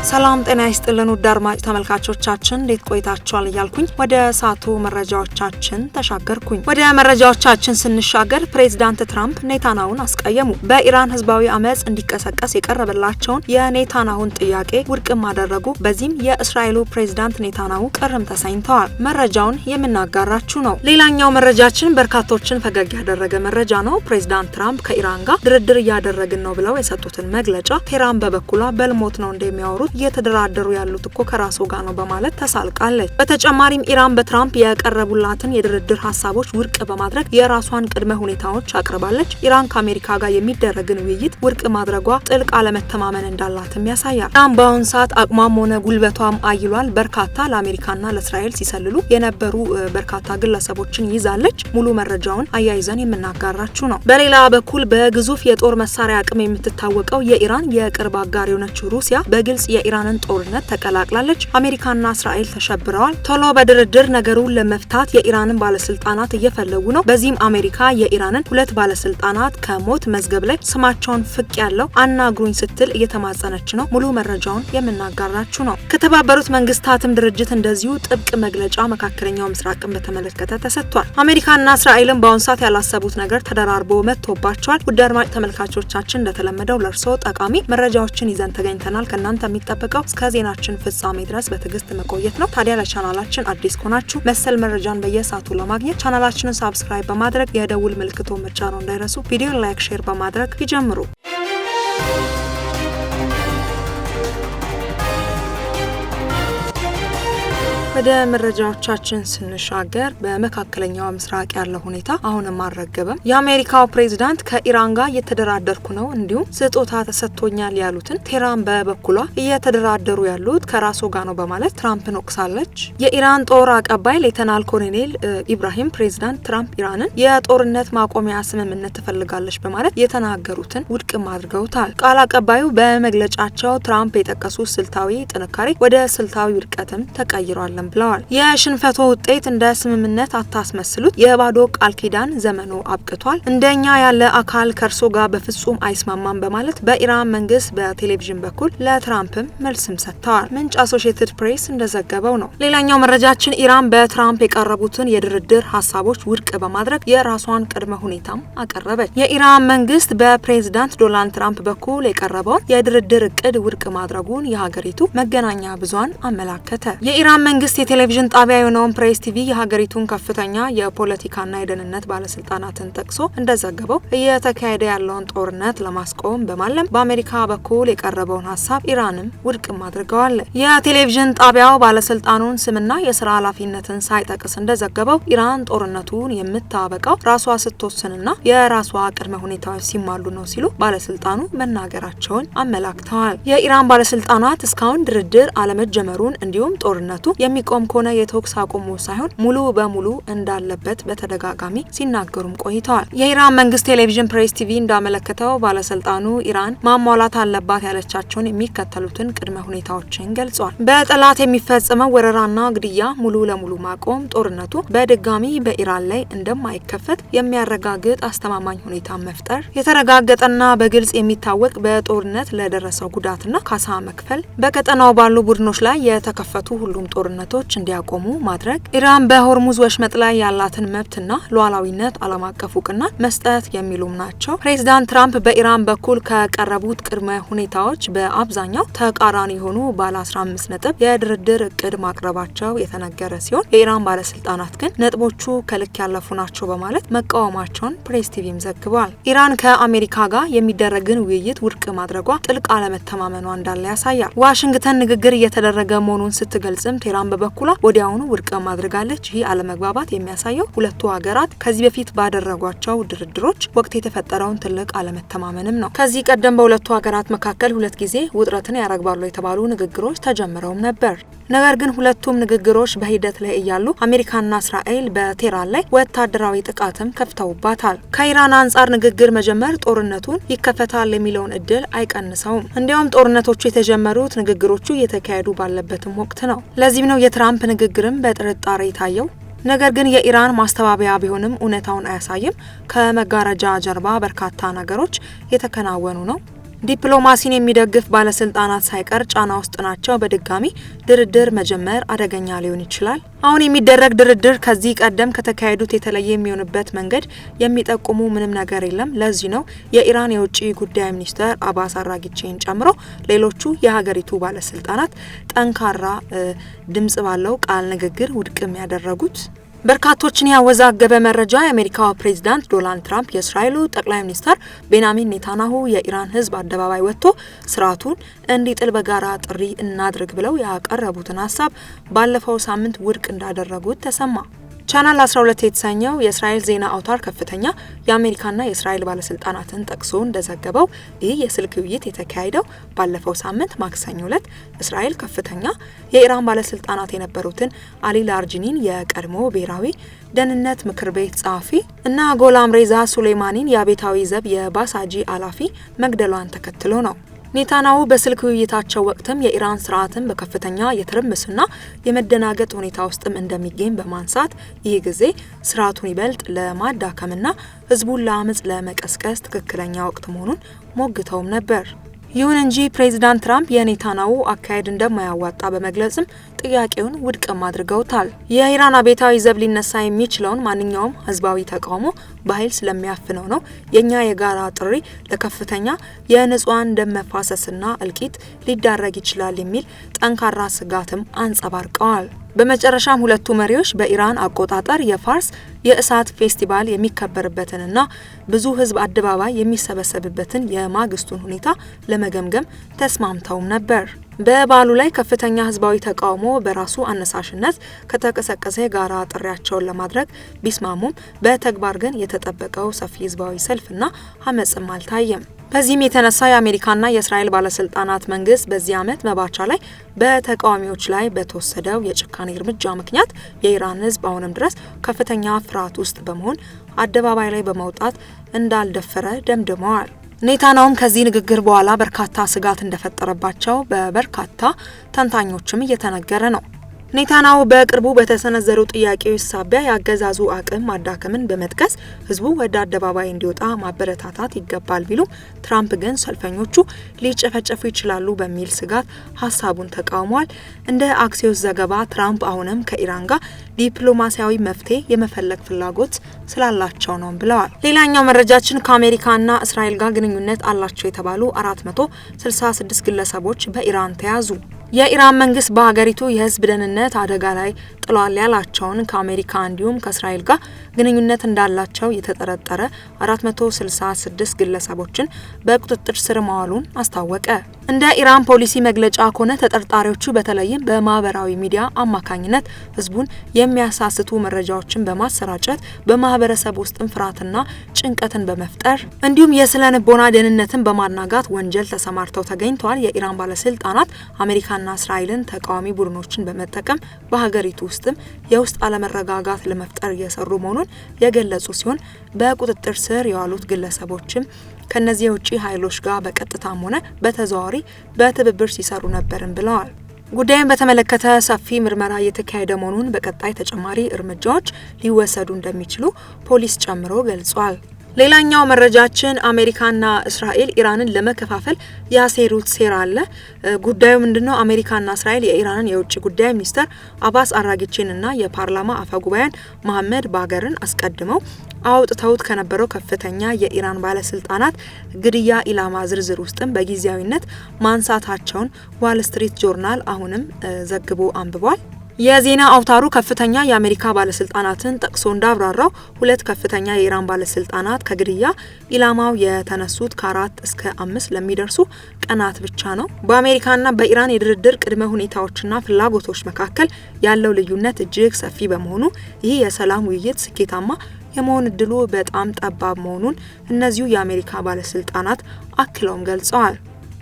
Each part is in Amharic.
ሰላም ጤና ይስጥልን ውድ አድማጭ ተመልካቾቻችን፣ እንዴት ቆይታችኋል? እያልኩኝ ወደ ሰዓቱ መረጃዎቻችን ተሻገርኩኝ። ወደ መረጃዎቻችን ስንሻገር ፕሬዚዳንት ትራምፕ ኔታንያሁን አስቀየሙ። በኢራን ህዝባዊ አመፅ እንዲቀሰቀስ የቀረበላቸውን የኔታንያሁን ጥያቄ ውድቅም አደረጉ። በዚህም የእስራኤሉ ፕሬዚዳንት ኔታንያሁ ቅርም ተሰኝተዋል። መረጃውን የምናጋራችሁ ነው። ሌላኛው መረጃችን በርካቶችን ፈገግ ያደረገ መረጃ ነው። ፕሬዚዳንት ትራምፕ ከኢራን ጋር ድርድር እያደረግን ነው ብለው የሰጡትን መግለጫ ቴህራን በበኩሏ በልሞት ነው እንደሚያወሩት፣ እየተደራደሩ ያሉት እኮ ከራሱ ጋር ነው በማለት ተሳልቃለች። በተጨማሪም ኢራን በትራምፕ የቀረቡላትን የድርድር ሀሳቦች ውድቅ በማድረግ የራሷን ቅድመ ሁኔታዎች አቅርባለች። ኢራን ከአሜሪካ ጋር የሚደረግን ውይይት ውድቅ ማድረጓ ጥልቅ አለመተማመን እንዳላትም ያሳያል። ኢራን በአሁን ሰዓት አቅሟም ሆነ ጉልበቷም አይሏል። በርካታ ለአሜሪካና ለእስራኤል ሲሰልሉ የነበሩ በርካታ ግለሰቦችን ይዛለች። ሙሉ መረጃውን አያይዘን የምናጋራችሁ ነው። በሌላ በኩል በግዙፍ የጦር መሳሪያ አቅም የምትታወቀው የኢራን የቅርብ አጋር የሆነችው ሩሲያ በግልጽ የኢራንን ጦርነት ተቀላቅላለች። አሜሪካና እስራኤል ተሸብረዋል። ቶሎ በድርድር ነገሩን ለመፍታት የኢራንን ባለስልጣናት እየፈለጉ ነው። በዚህም አሜሪካ የኢራንን ሁለት ባለስልጣናት ከሞት መዝገብ ላይ ስማቸውን ፍቅ ያለው አናግሩኝ ስትል እየተማጸነች ነው። ሙሉ መረጃውን የምናጋራችሁ ነው። ከተባበሩት መንግስታትም ድርጅት እንደዚሁ ጥብቅ መግለጫ መካከለኛው ምስራቅን በተመለከተ ተሰጥቷል። አሜሪካና እስራኤልም በአሁኑ ሰዓት ያላሰቡት ነገር ተደራርቦ መጥቶባቸዋል። ውድ አድማጭ ተመልካቾቻችን፣ እንደተለመደው ለእርስዎ ጠቃሚ መረጃዎችን ይዘን ተገኝተናል። ከእናንተ የሚጠበቀው እስከ ዜናችን ፍጻሜ ድረስ በትዕግስት መቆየት ነው። ታዲያ ለቻናላችን አዲስ ከሆናችሁ መሰል መረጃን በየሰዓቱ ለማግኘት ቻናላችንን subscribe በማድረግ የደውል ምልክቱን መጫኑን እንዳይረሱ። ቪዲዮን like፣ share በማድረግ ይጀምሩ። ወደ መረጃዎቻችን ስንሻገር በመካከለኛው ምስራቅ ያለው ሁኔታ አሁንም አልረገበም። የአሜሪካው ፕሬዚዳንት ከኢራን ጋር እየተደራደርኩ ነው፣ እንዲሁም ስጦታ ተሰጥቶኛል ያሉትን ቴህራን በበኩሏ እየተደራደሩ ያሉት ከራሶ ጋር ነው በማለት ትራምፕን ወቅሳለች። የኢራን ጦር አቀባይ ሌተናል ኮሎኔል ኢብራሂም ፕሬዚዳንት ትራምፕ ኢራንን የጦርነት ማቆሚያ ስምምነት ትፈልጋለች በማለት የተናገሩትን ውድቅም አድርገውታል። ቃል አቀባዩ በመግለጫቸው ትራምፕ የጠቀሱት ስልታዊ ጥንካሬ ወደ ስልታዊ ውድቀትም ተቀይሯል ብለዋል። የሽንፈቱ ውጤት እንደ ስምምነት አታስመስሉት። የባዶ ቃል ኪዳን ዘመኑ አብቅቷል። እንደኛ ያለ አካል ከእርሶ ጋር በፍጹም አይስማማም በማለት በኢራን መንግስት በቴሌቪዥን በኩል ለትራምፕም መልስም ሰጥተዋል። ምንጭ አሶሺየትድ ፕሬስ እንደዘገበው ነው። ሌላኛው መረጃችን ኢራን በትራምፕ የቀረቡትን የድርድር ሀሳቦች ውድቅ በማድረግ የራሷን ቅድመ ሁኔታም አቀረበች። የኢራን መንግስት በፕሬዝዳንት ዶናልድ ትራምፕ በኩል የቀረበውን የድርድር እቅድ ውድቅ ማድረጉን የሀገሪቱ መገናኛ ብዙሃን አመላከተ። የኢራን መንግስት የቴሌቪዥን ጣቢያ የሆነውን ፕሬስ ቲቪ የሀገሪቱን ከፍተኛ የፖለቲካና የደህንነት ባለስልጣናትን ጠቅሶ እንደዘገበው እየተካሄደ ያለውን ጦርነት ለማስቆም በማለም በአሜሪካ በኩል የቀረበውን ሀሳብ ኢራንም ውድቅም አድርገዋል። የቴሌቪዥን ጣቢያው ባለስልጣኑን ስምና የስራ ኃላፊነትን ሳይጠቅስ እንደዘገበው ኢራን ጦርነቱን የምታበቃው ራሷ ስትወስንና የራሷ ቅድመ ሁኔታዎች ሲሟሉ ነው ሲሉ ባለስልጣኑ መናገራቸውን አመላክተዋል። የኢራን ባለስልጣናት እስካሁን ድርድር አለመጀመሩን እንዲሁም ጦርነቱ የሚቆም ከሆነ የተኩስ አቁሙ ሳይሆን ሙሉ በሙሉ እንዳለበት በተደጋጋሚ ሲናገሩም ቆይተዋል። የኢራን መንግስት ቴሌቪዥን ፕሬስ ቲቪ እንዳመለከተው ባለስልጣኑ ኢራን ማሟላት አለባት ያለቻቸውን የሚከተሉትን ቅድመ ሁኔታዎችን ገልጿል። በጠላት የሚፈጸመው ወረራና ግድያ ሙሉ ለሙሉ ማቆም፣ ጦርነቱ በድጋሚ በኢራን ላይ እንደማይከፈት የሚያረጋግጥ አስተማማኝ ሁኔታ መፍጠር፣ የተረጋገጠና በግልጽ የሚታወቅ በጦርነት ለደረሰው ጉዳትና ካሳ መክፈል፣ በቀጠናው ባሉ ቡድኖች ላይ የተከፈቱ ሁሉም ጦርነቶች እንዲያቆሙ ማድረግ፣ ኢራን በሆርሙዝ ወሽመጥ ላይ ያላትን መብትና ሉዓላዊነት ዓለም አቀፍ እውቅና መስጠት የሚሉም ናቸው። ፕሬዚዳንት ትራምፕ በኢራን በኩል ከቀረቡት ቅድመ ሁኔታዎች በአብዛኛው ተቃራኒ የሆኑ ባለ 15 ነጥብ የድርድር እቅድ ማቅረባቸው የተነገረ ሲሆን የኢራን ባለስልጣናት ግን ነጥቦቹ ከልክ ያለፉ ናቸው በማለት መቃወማቸውን ፕሬስ ቲቪም ዘግቧል። ኢራን ከአሜሪካ ጋር የሚደረግን ውይይት ውድቅ ማድረጓ ጥልቅ አለመተማመኗ እንዳለ ያሳያል። ዋሽንግተን ንግግር እየተደረገ መሆኑን ስትገልጽም ቴህራን በበኩሏ ወዲያውኑ ውድቅ አድርጋለች። ይህ አለመግባባት የሚያሳየው ሁለቱ ሀገራት ከዚህ በፊት ባደረጓቸው ድርድሮች ወቅት የተፈጠረውን ትልቅ አለመተማመንም ነው። ከዚህ ቀደም በሁለቱ ሀገራት መካከል ሁለት ጊዜ ውጥረትን ያረግባሉ የተባሉ ንግግሮች ተጀምረውም ነበር። ነገር ግን ሁለቱም ንግግሮች በሂደት ላይ እያሉ አሜሪካና እስራኤል በቴህራን ላይ ወታደራዊ ጥቃትም ከፍተውባታል። ከኢራን አንጻር ንግግር መጀመር ጦርነቱን ይከፈታል የሚለውን እድል አይቀንሰውም። እንዲያውም ጦርነቶቹ የተጀመሩት ንግግሮቹ እየተካሄዱ ባለበትም ወቅት ነው። ለዚህም ነው የትራምፕ ንግግርም በጥርጣሬ የታየው። ነገር ግን የኢራን ማስተባበያ ቢሆንም እውነታውን አያሳይም። ከመጋረጃ ጀርባ በርካታ ነገሮች የተከናወኑ ነው። ዲፕሎማሲን የሚደግፍ ባለስልጣናት ሳይቀር ጫና ውስጥ ናቸው። በድጋሚ ድርድር መጀመር አደገኛ ሊሆን ይችላል። አሁን የሚደረግ ድርድር ከዚህ ቀደም ከተካሄዱት የተለየ የሚሆንበት መንገድ የሚጠቁሙ ምንም ነገር የለም። ለዚህ ነው የኢራን የውጭ ጉዳይ ሚኒስትር አባስ አራግቺን ጨምሮ ሌሎቹ የሀገሪቱ ባለስልጣናት ጠንካራ ድምጽ ባለው ቃል ንግግር ውድቅም ያደረጉት። በርካቶችን ያወዛገበ መረጃ፣ የአሜሪካው ፕሬዚዳንት ዶናልድ ትራምፕ የእስራኤሉ ጠቅላይ ሚኒስትር ቤንያሚን ኔታንያሁ የኢራን ሕዝብ አደባባይ ወጥቶ ስርዓቱን እንዲጥል በጋራ ጥሪ እናድርግ ብለው ያቀረቡትን ሀሳብ ባለፈው ሳምንት ውድቅ እንዳደረጉት ተሰማ። ቻናል 12 የተሰኘው የእስራኤል ዜና አውታር ከፍተኛ የአሜሪካና የእስራኤል ባለስልጣናትን ጠቅሶ እንደዘገበው፣ ይህ የስልክ ውይይት የተካሄደው ባለፈው ሳምንት ማክሰኞ ዕለት እስራኤል ከፍተኛ የኢራን ባለስልጣናት የነበሩትን አሊ ላርጂኒን የቀድሞ ብሔራዊ ደህንነት ምክር ቤት ጸሐፊ እና ጎላም ሬዛ ሱሌማኒን የአብዮታዊ ዘብ የባሳጂ ኃላፊ መግደሏን ተከትሎ ነው። ኔታንያሁ በስልክ ውይይታቸው ወቅትም የኢራን ስርዓትን በከፍተኛ የትርምስና የመደናገጥ ሁኔታ ውስጥም እንደሚገኝ በማንሳት፣ ይህ ጊዜ ስርዓቱን ይበልጥ ለማዳከምና ህዝቡን ለአመፅ ለመቀስቀስ ትክክለኛ ወቅት መሆኑን ሞግተውም ነበር። ይሁን እንጂ ፕሬዚዳንት ትራምፕ የኔታንያሁ አካሄድ እንደማያዋጣ በመግለጽም ጥያቄውን ውድቅም አድርገውታል። የኢራን አብዮታዊ ዘብ ሊነሳ የሚችለውን ማንኛውም ህዝባዊ ተቃውሞ በኃይል ስለሚያፍነው ነው። የእኛ የጋራ ጥሪ ለከፍተኛ የንጹሐን ደም መፋሰስና እልቂት ሊዳረግ ይችላል የሚል ጠንካራ ስጋትም አንጸባርቀዋል። በመጨረሻም ሁለቱ መሪዎች በኢራን አቆጣጠር የፋርስ የእሳት ፌስቲቫል የሚከበርበትንና ብዙ ህዝብ አደባባይ የሚሰበሰብበትን የማግስቱን ሁኔታ ለመገምገም ተስማምተውም ነበር። በበዓሉ ላይ ከፍተኛ ህዝባዊ ተቃውሞ በራሱ አነሳሽነት ከተቀሰቀሰ የጋራ ጥሪያቸውን ለማድረግ ቢስማሙም፣ በተግባር ግን የተጠበቀው ሰፊ ህዝባዊ ሰልፍና አመፅም አልታየም። በዚህም የተነሳ የአሜሪካና የእስራኤል ባለስልጣናት መንግስት በዚህ ዓመት መባቻ ላይ በተቃዋሚዎች ላይ በተወሰደው የጭካኔ እርምጃ ምክንያት የኢራን ህዝብ አሁንም ድረስ ከፍተኛ ፍርሃት ውስጥ በመሆን አደባባይ ላይ በመውጣት እንዳልደፈረ ደምድመዋል። ኔታንያሁም ከዚህ ንግግር በኋላ በርካታ ስጋት እንደፈጠረባቸው በበርካታ ተንታኞችም እየተነገረ ነው። ኔታንያሁ በቅርቡ በተሰነዘሩ ጥያቄዎች ሳቢያ የአገዛዙ አቅም ማዳከምን በመጥቀስ ህዝቡ ወደ አደባባይ እንዲወጣ ማበረታታት ይገባል ቢሉም፣ ትራምፕ ግን ሰልፈኞቹ ሊጨፈጨፉ ይችላሉ በሚል ስጋት ሀሳቡን ተቃውመዋል። እንደ አክሲዮስ ዘገባ ትራምፕ አሁንም ከኢራን ጋር ዲፕሎማሲያዊ መፍትሄ የመፈለግ ፍላጎት ስላላቸው ነው ብለዋል። ሌላኛው መረጃችን፣ ከአሜሪካና እስራኤል ጋር ግንኙነት አላቸው የተባሉ 466 ግለሰቦች በኢራን ተያዙ። የኢራን መንግስት በሀገሪቱ የህዝብ ደህንነት አደጋ ላይ ጥሏል ያላቸውን ከአሜሪካ እንዲሁም ከእስራኤል ጋር ግንኙነት እንዳላቸው የተጠረጠረ 466 ግለሰቦችን በቁጥጥር ስር ማዋሉን አስታወቀ። እንደ ኢራን ፖሊሲ መግለጫ ከሆነ ተጠርጣሪዎቹ በተለይም በማህበራዊ ሚዲያ አማካኝነት ህዝቡን የሚያሳስቱ መረጃዎችን በማሰራጨት፣ በማህበረሰብ ውስጥም ፍርሃትና ጭንቀትን በመፍጠር እንዲሁም የስነ ልቦና ደህንነትን በማናጋት ወንጀል ተሰማርተው ተገኝተዋል። የኢራን ባለስልጣናት አሜሪካና እስራኤልን ተቃዋሚ ቡድኖችን በመጠቀም በሀገሪቱ ውስጥም የውስጥ አለመረጋጋት ለመፍጠር እየሰሩ መሆኑን የገለጹ ሲሆን፣ በቁጥጥር ስር የዋሉት ግለሰቦችም ከነዚህ የውጭ ኃይሎች ጋር በቀጥታም ሆነ በተዘዋዋሪ በትብብር ሲሰሩ ነበርም ብለዋል። ጉዳዩን በተመለከተ ሰፊ ምርመራ እየተካሄደ መሆኑን፣ በቀጣይ ተጨማሪ እርምጃዎች ሊወሰዱ እንደሚችሉ ፖሊስ ጨምሮ ገልጿል። ሌላኛው መረጃችን፣ አሜሪካና እስራኤል ኢራንን ለመከፋፈል ያሴሩት ሴራ አለ። ጉዳዩ ምንድነው? አሜሪካና እስራኤል የኢራንን የውጭ ጉዳይ ሚኒስተር አባስ አራግቺንና የፓርላማ አፈ ጉባኤን መሐመድ ባገርን አስቀድመው አውጥተውት ከነበረው ከፍተኛ የኢራን ባለስልጣናት ግድያ ኢላማ ዝርዝር ውስጥም በጊዜያዊነት ማንሳታቸውን ዋል ስትሪት ጆርናል አሁንም ዘግቦ አንብቧል። የዜና አውታሩ ከፍተኛ የአሜሪካ ባለስልጣናትን ጠቅሶ እንዳብራራው፣ ሁለት ከፍተኛ የኢራን ባለስልጣናት ከግድያ ኢላማው የተነሱት ከ4 እስከ 5 ለሚደርሱ ቀናት ብቻ ነው። በአሜሪካና በኢራን የድርድር ቅድመ ሁኔታዎችና ፍላጎቶች መካከል ያለው ልዩነት እጅግ ሰፊ በመሆኑ ይህ የሰላም ውይይት ስኬታማ የመሆን እድሉ በጣም ጠባብ መሆኑን እነዚሁ የአሜሪካ ባለስልጣናት አክለውም ገልጸዋል።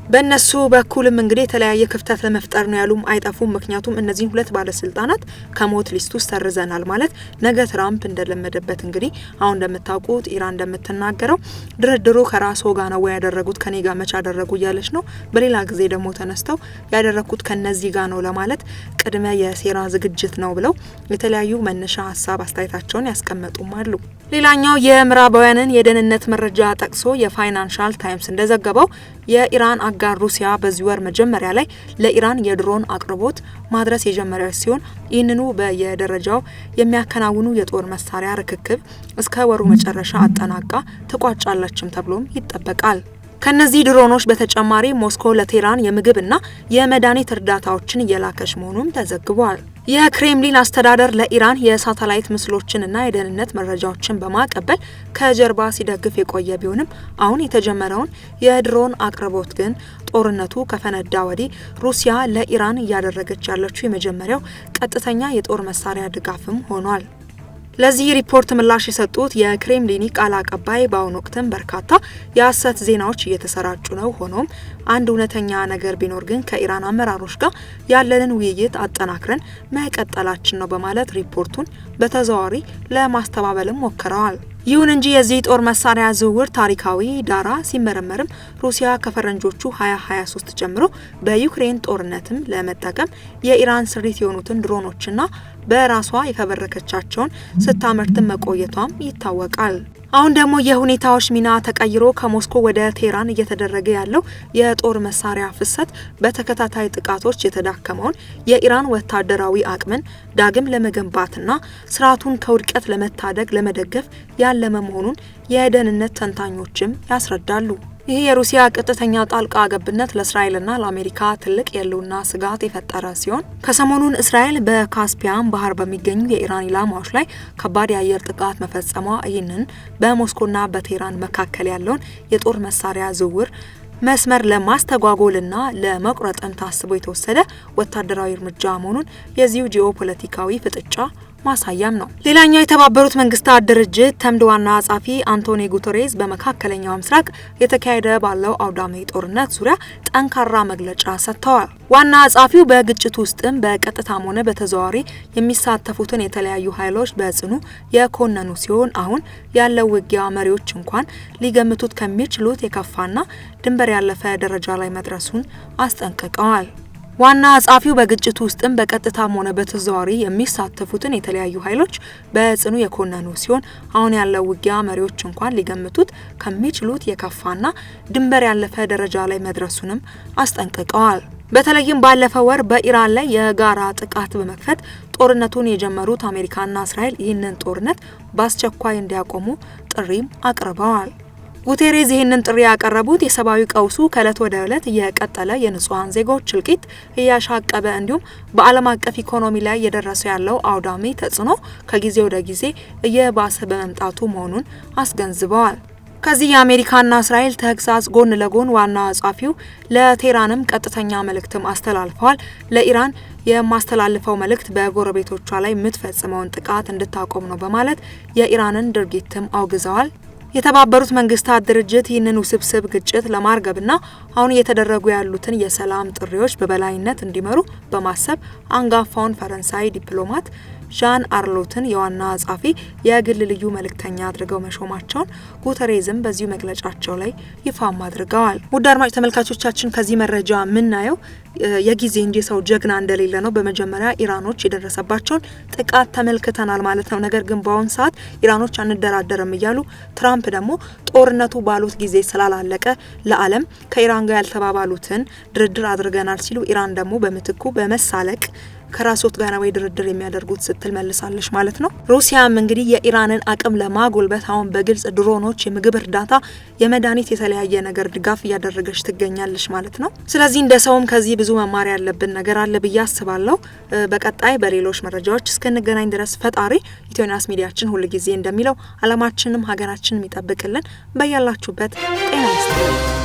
በእነሱ በኩልም እንግዲህ የተለያየ ክፍተት ለመፍጠር ነው ያሉም አይጠፉም። ምክንያቱም እነዚህን ሁለት ባለስልጣናት ከሞት list ውስጥ ሰርዘናል ማለት ነገ ትራምፕ እንደለመደበት፣ እንግዲህ አሁን እንደምታውቁት ኢራን እንደምትናገረው ድርድሩ ከራስዎ ጋር ነው ወይ ያደረጉት፣ ከኔ ጋር መቼ አደረጉ እያለች ነው። በሌላ ጊዜ ደግሞ ተነስተው ያደረግኩት ከነዚህ ጋር ነው ለማለት ቅድመ የሴራ ዝግጅት ነው ብለው የተለያዩ መነሻ ሀሳብ አስተያየታቸውን ያስቀመጡም አሉ። ሌላኛው የምዕራባውያንን የደህንነት መረጃ ጠቅሶ የፋይናንሻል ታይምስ እንደዘገበው የኢራን አጋር ሩሲያ በዚህ ወር መጀመሪያ ላይ ለኢራን የድሮን አቅርቦት ማድረስ የጀመረች ሲሆን ይህንኑ በየደረጃው የሚያከናውኑ የጦር መሳሪያ ርክክብ እስከ ወሩ መጨረሻ አጠናቃ ትቋጫለችም ተብሎም ይጠበቃል። ከነዚህ ድሮኖች በተጨማሪ ሞስኮ ለቴህራን የምግብና የመድኃኒት እርዳታዎችን እየላከች መሆኑም ተዘግቧል። የክሬምሊን አስተዳደር ለኢራን የሳተላይት ምስሎችንና የደህንነት መረጃዎችን በማቀበል ከጀርባ ሲደግፍ የቆየ ቢሆንም አሁን የተጀመረውን የድሮን አቅርቦት ግን ጦርነቱ ከፈነዳ ወዲህ ሩሲያ ለኢራን እያደረገች ያለችው የመጀመሪያው ቀጥተኛ የጦር መሳሪያ ድጋፍም ሆኗል። ለዚህ ሪፖርት ምላሽ የሰጡት የክሬምሊን ቃል አቀባይ በአሁኑ ወቅትም በርካታ የሐሰት ዜናዎች እየተሰራጩ ነው። ሆኖም አንድ እውነተኛ ነገር ቢኖር ግን ከኢራን አመራሮች ጋር ያለንን ውይይት አጠናክረን መቀጠላችን ነው በማለት ሪፖርቱን በተዘዋዋሪ ለማስተባበልም ሞክረዋል። ይሁን እንጂ የዚህ ጦር መሳሪያ ዝውውር ታሪካዊ ዳራ ሲመረመርም ሩሲያ ከፈረንጆቹ 2023 ጀምሮ በዩክሬን ጦርነትም ለመጠቀም የኢራን ስሪት የሆኑትን ድሮኖችና በራሷ የፈበረከቻቸውን ስታመርትም መቆየቷም ይታወቃል። አሁን ደግሞ የሁኔታዎች ሚና ተቀይሮ ከሞስኮ ወደ ቴህራን እየተደረገ ያለው የጦር መሳሪያ ፍሰት በተከታታይ ጥቃቶች የተዳከመውን የኢራን ወታደራዊ አቅምን ዳግም ለመገንባትና ስርዓቱን ከውድቀት ለመታደግ ለመደገፍ ያለመ መሆኑን የደህንነት ተንታኞችም ያስረዳሉ። ይህ የሩሲያ ቀጥተኛ ጣልቃ ገብነት ለእስራኤልና ለአሜሪካ ትልቅ የህልውና ስጋት የፈጠረ ሲሆን ከሰሞኑን እስራኤል በካስፒያን ባህር በሚገኙ የኢራን ኢላማዎች ላይ ከባድ የአየር ጥቃት መፈጸሟ ይህንን በሞስኮና በቴህራን መካከል ያለውን የጦር መሳሪያ ዝውውር መስመር ለማስተጓጎልና ለመቁረጥም ታስቦ የተወሰደ ወታደራዊ እርምጃ መሆኑን የዚሁ ጂኦፖለቲካዊ ፍጥጫ ማሳያም ነው። ሌላኛው የተባበሩት መንግስታት ድርጅት ተምድ ዋና ጸሐፊ አንቶኒ ጉተሬዝ በመካከለኛው ምስራቅ የተካሄደ ባለው አውዳሚ ጦርነት ዙሪያ ጠንካራ መግለጫ ሰጥተዋል። ዋና ጸሐፊው በግጭቱ ውስጥም በቀጥታም ሆነ በተዘዋዋሪ የሚሳተፉትን የተለያዩ ኃይሎች በጽኑ የኮነኑ ሲሆን አሁን ያለው ውጊያ መሪዎች እንኳን ሊገምቱት ከሚችሉት የከፋና ድንበር ያለፈ ደረጃ ላይ መድረሱን አስጠንቅቀዋል። ዋና ጸሐፊው በግጭቱ ውስጥም በቀጥታም ሆነ በተዘዋዋሪ የሚሳተፉትን የተለያዩ ኃይሎች በጽኑ የኮነኑ ሲሆን አሁን ያለው ውጊያ መሪዎች እንኳን ሊገምቱት ከሚችሉት የከፋና ድንበር ያለፈ ደረጃ ላይ መድረሱንም አስጠንቅቀዋል። በተለይም ባለፈው ወር በኢራን ላይ የጋራ ጥቃት በመክፈት ጦርነቱን የጀመሩት አሜሪካና እስራኤል ይህንን ጦርነት በአስቸኳይ እንዲያቆሙ ጥሪም አቅርበዋል። ጉቴሬዝ ይህንን ጥሪ ያቀረቡት የሰብአዊ ቀውሱ ከእለት ወደ እለት እየቀጠለ የንጹሐን ዜጎች እልቂት እያሻቀበ እንዲሁም በዓለም አቀፍ ኢኮኖሚ ላይ እየደረሰ ያለው አውዳሚ ተጽዕኖ ከጊዜ ወደ ጊዜ እየባሰ በመምጣቱ መሆኑን አስገንዝበዋል። ከዚህ የአሜሪካና እስራኤል ተግሳጽ ጎን ለጎን ዋና ጸሐፊው ለቴህራንም ቀጥተኛ መልእክትም አስተላልፈዋል። ለኢራን የማስተላልፈው መልእክት በጎረቤቶቿ ላይ የምትፈጽመውን ጥቃት እንድታቆም ነው በማለት የኢራንን ድርጊትም አውግዘዋል። የተባበሩት መንግስታት ድርጅት ይህንን ውስብስብ ግጭት ለማርገብና አሁን እየተደረጉ ያሉትን የሰላም ጥሪዎች በበላይነት እንዲመሩ በማሰብ አንጋፋውን ፈረንሳይ ዲፕሎማት ዣን አርሎትን የዋና ጸሐፊ የግል ልዩ መልእክተኛ አድርገው መሾማቸውን ጉተሬዝም በዚሁ መግለጫቸው ላይ ይፋም አድርገዋል። ውድ አድማጭ ተመልካቾቻችን ከዚህ መረጃ የምናየው የጊዜ እንጂ ሰው ጀግና እንደሌለ ነው። በመጀመሪያ ኢራኖች የደረሰባቸውን ጥቃት ተመልክተናል ማለት ነው። ነገር ግን በአሁን ሰዓት ኢራኖች አንደራደርም እያሉ ትራምፕ ደግሞ ጦርነቱ ባሉት ጊዜ ስላላለቀ ለዓለም ከኢራን ጋር ያልተባባሉትን ድርድር አድርገናል ሲሉ ኢራን ደግሞ በምትኩ በመሳለቅ ከራስዎት ጋር ወይ ድርድር የሚያደርጉት ስትል መልሳለች ማለት ነው። ሩሲያም እንግዲህ የኢራንን አቅም ለማጎልበት አሁን በግልጽ ድሮኖች፣ የምግብ እርዳታ፣ የመድኃኒት፣ የተለያየ ነገር ድጋፍ እያደረገች ትገኛለች ማለት ነው። ስለዚህ እንደ ሰውም ከዚህ ብዙ መማር ያለብን ነገር አለ ብዬ አስባለሁ። በቀጣይ በሌሎች መረጃዎች እስክንገናኝ ድረስ ፈጣሪ ኢትዮናስ ሚዲያችን ሁል ጊዜ እንደሚለው ዓለማችንም ሀገራችንም ይጠብቅልን። በያላችሁበት ጤና ይስጥልን።